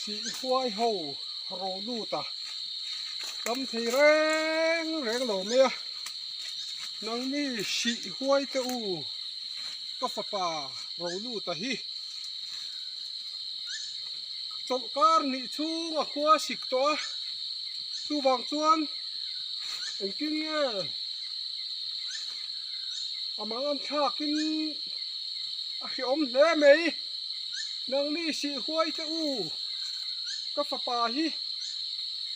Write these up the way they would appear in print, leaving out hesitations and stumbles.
Sihhuai ho ro lut a tam thei reng reng lo mai a, nangni Sihhuai te u ka fapa ro lut a hi chawlhkar nih chhung a khua sik tawh a, chuvang chuan engtin nge a mang thlakin a hrehawm hle mai. Nangni sihhuai te u, ka fapa hi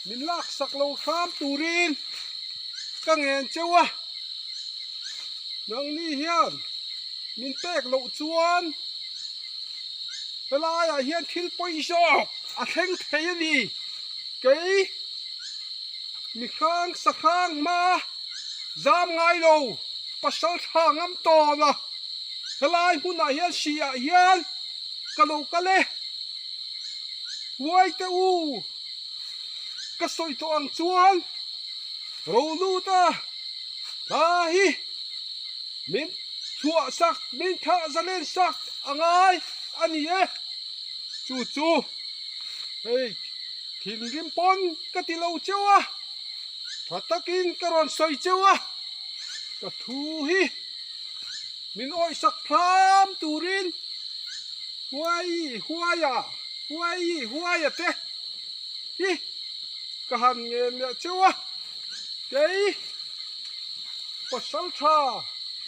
min laksak lo hram turin ka ngen cheu a, nangni hian min pek loh chuan helaiah hian thil pawi zawk a thleng thei a ni. Kei mi hrang sahrang hma zam ngai lo pasal tha ngam tawn a. Helai hmunah hian si ah hian ka lo kal e, Huai te u, ka sawi tawh ang chuan ro lut a, hla hi min chhuah sak, min thah zalen sak a ngai a ni e, chu chu hei thinrim pawn ka ti lo cheu a, tha takin ka rawn sawi cheu a. Ka thu hi min awihsak hram turin Huai Huaia, Huai Huaia te hi ka han ngen leh cheu a, kei pasal tha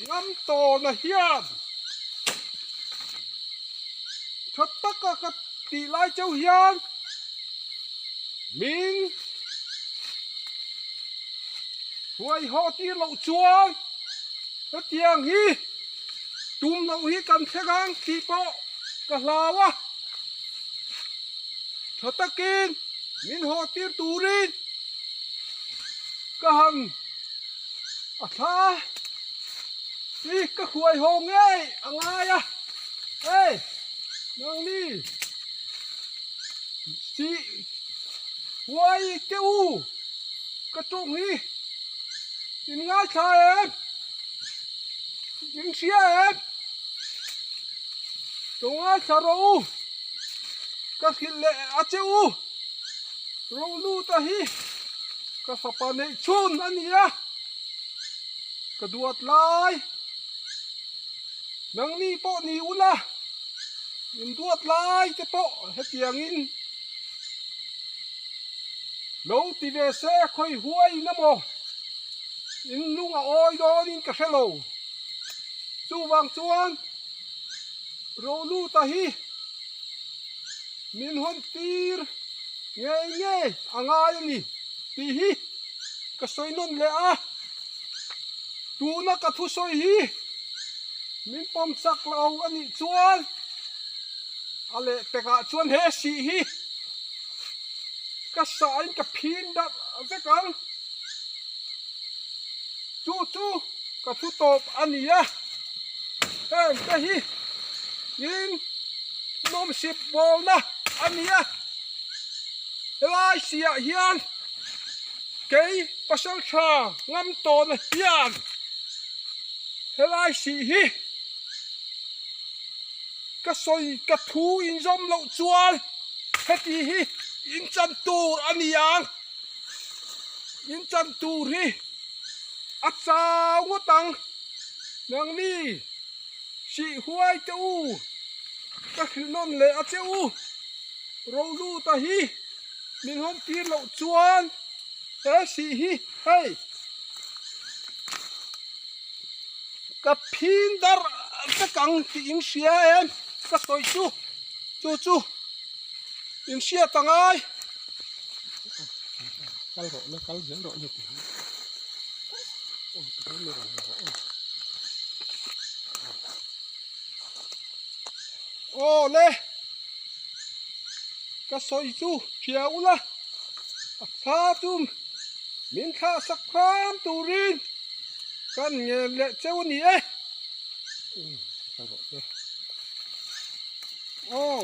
ngam tawna hian tha taka ka tih lai cheu hian min Huai haw tir loh chuan hetiang hi tum loh hi kan thleng ang tih pawh ka hlau a, tha takin min haw tir turin ka han a thla hi ka huai haw ngei a ngai a, hei nangni sih huai teh u. Ka tawng hi in ngaithla em? In hria em? Ka ngaithla rawh u, ka hrilh leh a che u. Rohluta hi ka fapa neih chhun a ni a, ka duat lai. Nangni pawh ni ula, in duat lai te pawh hetiangin. Lo ti ve se khawi huai in emaw in lung a awi dawn in ka hre lo. Chuvang chuan Roluta hi min hawn tir ngei ngei a ngai a ni tih hi ka sawi nawn leh a. Tuna ka thusawi hi min pawm chak lo a nih chuan a lehpekah chuan he sih hi Ka sain ka phin darh vek ang. Chu chu ka thu tawp a ni a, heng te hi in nawmsip bawlna a ni a, helai siah hian kei pasal tha ngam tawna hian helai sih hi Ka sawi ka thu inzawm loh chuan heti hi in chan tur a ni ang, in chan tur hi a chau ngawt ang, nangni sih huai te u, ka hrilh nawn leh a che u, Roluta hi min hawn tir loh chuan he sih hi hei. Ka phin darh vek ang tih in hria em? Ka sawi chu chu chu in hriat a ngai. Kal rawh la kal zel rawh ni tih Aw le ka sawi chu hria ula a tha chu min thlah sak hram turin. Kan ngen leh cheu a ni e. Aw.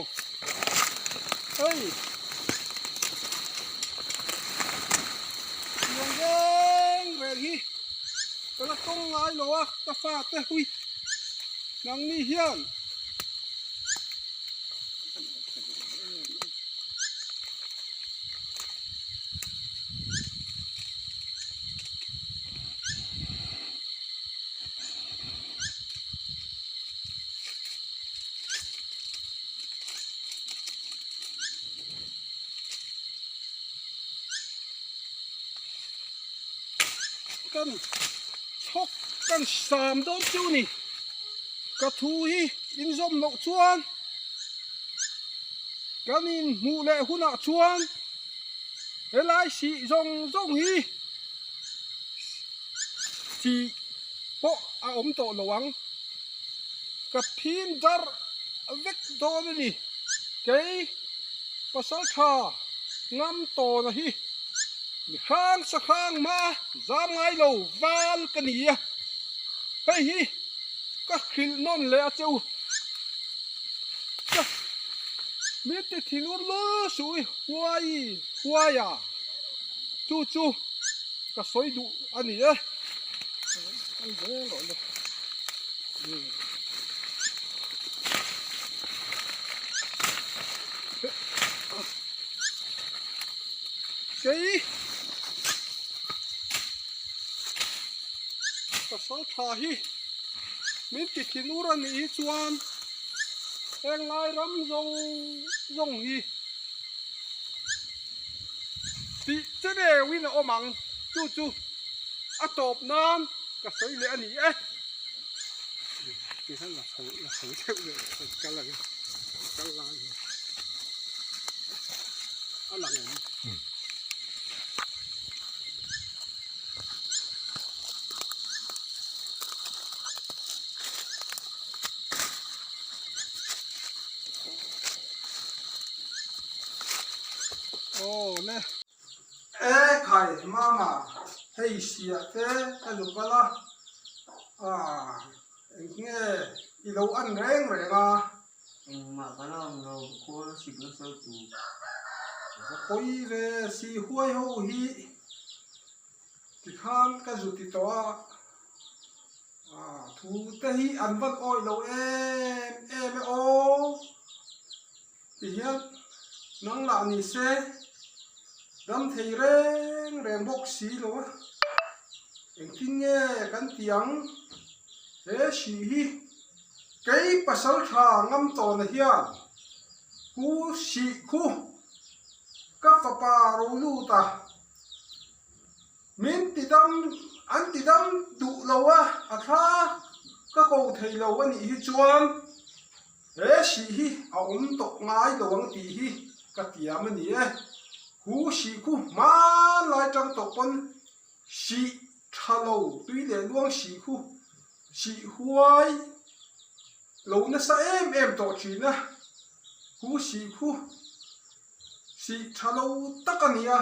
Hei. Tiang reng reng hi ka la tawng ngai lo a ka fa te hui nangni hian. Kan chhawk kan sam dawn chu ni. Ka thu hi inzawm loh chuan kan inhmuh leh hunah chuan helai sih zawng zawng hi tih pawh a awm tawh lo ang. Ka phin darh vek dawn a ni. Kei pasal tha ngam tawna hi mi hrang sa hrang hma zam ngai lo val ka ni a. Hei hi ka hrilh nawn leh a che u. Ka min ti thinur lul suh i huai huai a chu chu ka sawi duh a ni e. Kal zel rawh le. Kei pasal tha hi min ti thinur a nih hi chuan heng lai ram zawng zawng hi tih che deuhin a awm ang chu chu a tawp nan ka sawi leh a ni e. Ti hian la chho la chho deuh leh kan kal ang kal lai hi a lang em. Aw le. E khai mama hei siah te ka zuk kal a ah eng nge i lo an reng reng a. Engmah ka la awm lo khawl sik nasa tu. Va pawi ve si huai ho hi tikhan ka zu ti tawh a ah thu te hi an van awih lo em em e aw. Ti hian nang lah ni se dam thei reng reng bawk si lo a, engtin nge kan ti ang? He hrih hi kei pasal tha ngam tawhna hian Pu Hrih khu ka fapa ro lut a, min ti dam an ti dam duh lo a, a thla ka ko thei lo a nih hi chuan He hrih hi a awm tawh ngai lo ang tih hi ka tiam a ni e. Hu hrih khu hmanlai tang tawh pawn hrih tha lo tui leh luang hrih khu hrih huai lo nasa em em tawh thin a. Hu hrih khu hrih tha lo tak a ni a.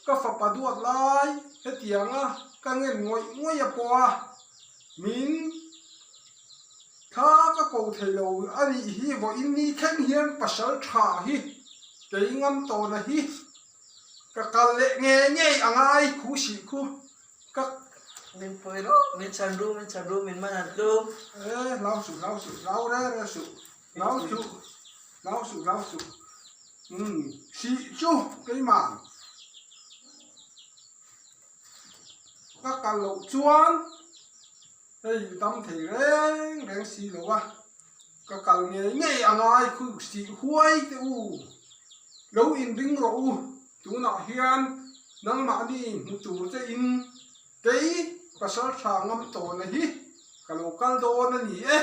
Ka fapa duat lai hetianga ka ngen ngawih ngawih a pawh a, min thla ka ko thei lo a nih hi vawiin ni thleng hian pasal tha hi kei ngam tawhna hi ka kal leh ngei ngei a ngai khu sih khu ka Min pawi rawh, min chhan ru, min chhan ru, min man an tlu. E hlau suh, hlau suh, hlau re re suh, hlau suh, hlau suh, hlau suh. Umm sih chu keimah ka kal loh chuan hei dam thei reng reng si lo a, ka kal ngei ngei a ngai khu sih huai teh u, lo inring rawh u tunah hian nangmahni hmu tur che in kei pasal tha ngam tawhna hi ka lo kal dawn a ni e.